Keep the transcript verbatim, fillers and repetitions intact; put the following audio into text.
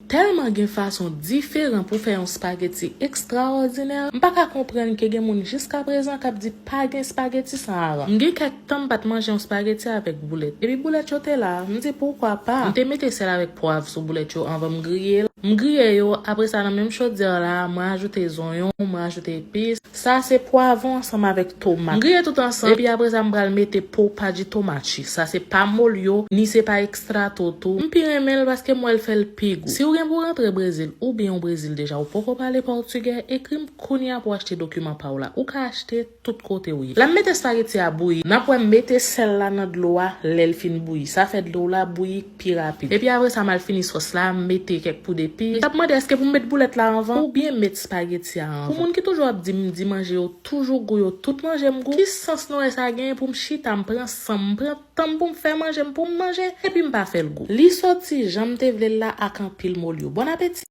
Tèlman gen fason diferan pou fè yon spageti ekstraòdinè, m pa ka konprann ke gen moun jiskaprezan k ap di pa gen spageti san aran. M gen kèk tan m pa t manje yon spageti avèk boulèt. Epi boulèt yo te la, m di poukwa pa. M te mete sèl avèk pwav sou boulèt yo anvan m griye l. M griye yo, apre sa nan menm chodyè la, mwen ajoute zonyon, mwen ajoute epis. Sa se pwavwon ansanm avèk tomat. M griye tout ansanm, epi apre sa m pral mete po pa di tomat chi. Sa se pa molyo, ni se pa ekstra toto. M pi renmen l paske m wè l fè l pi gou. Si w gen pou rantre Brezil oubyen w Brezil deja, ou poko pale pòtigè, ekri m kounye a pou w achte dokiman pa w la. Ou ka achte tout kote w ye. La m mete espageti a bouyi. N ap wè m mete sèl la nan dlo a lè l fin bouyi. Sa fè dlo w la bouyi pi rapid. Epi apre sa, m al fini sòs la, m mete kèk poud epis. M t ap mande èske pou m met boulèt la anvan oubyen met espageti a anvan. Pou moun ki toujou ap di m di manje yo toujou gou, yo tout manje m gou, ki sans nou wè sa genyen pou m chita, m pran san m, m pran tan m pou m fè manje m, pou m manje, epi m pa fè l gou? Li soti jan m te vle l la ak anpil molyo. Bon apeti!